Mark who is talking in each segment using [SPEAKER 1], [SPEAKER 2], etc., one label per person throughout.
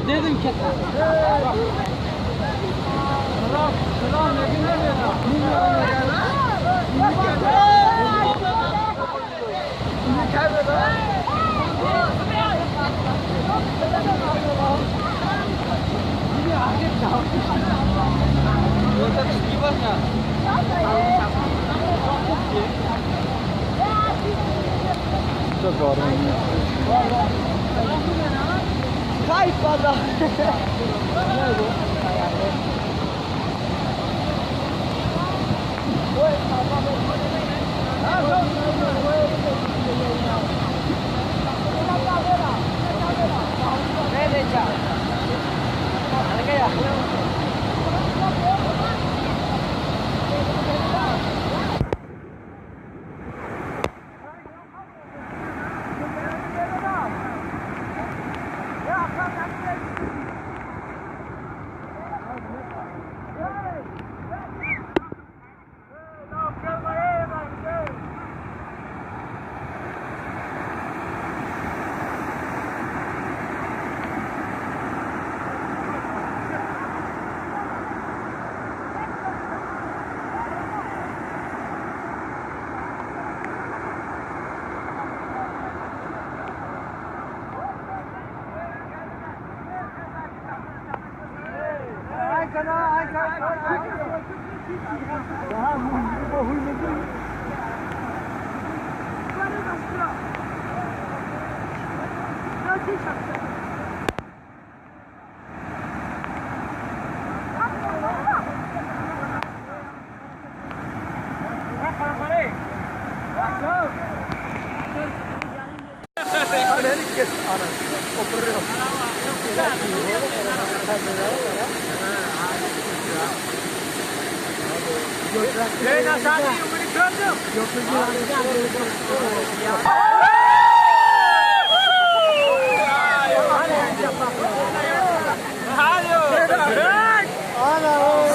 [SPEAKER 1] Dedim ki.
[SPEAKER 2] Kaypada.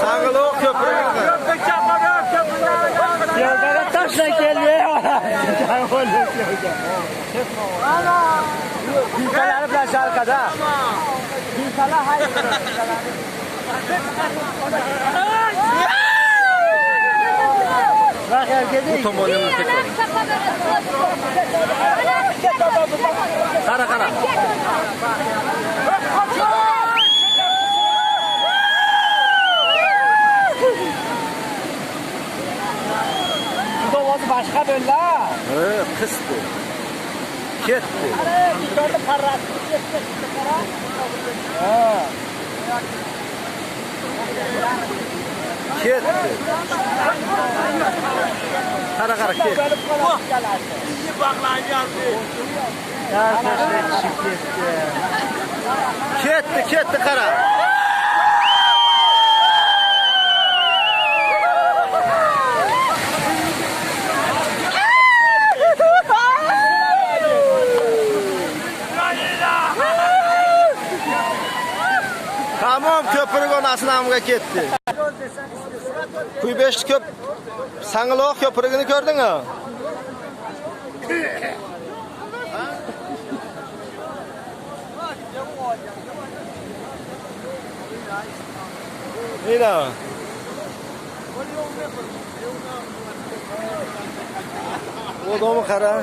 [SPEAKER 3] Sang'aloq köprüğü.
[SPEAKER 2] Taşla geliyor. Gülkaları biraz arkada. Gülkalar hayır.
[SPEAKER 3] Bu tomonini tekrar. Qara qara.
[SPEAKER 2] Ovozi boshqa bo'ldi.
[SPEAKER 3] Ha, qisdi. Ketdi.
[SPEAKER 2] Qara, parrasi ketdi, qara. Ha.
[SPEAKER 3] Ketdi. Qara qara ketdi. Ketdi, ketdi qara. Tamam köprük onasının amiga ketdi. Quybesh köp Sang'aloq köprügini ko'rdingmi? Mira. Odomi qara.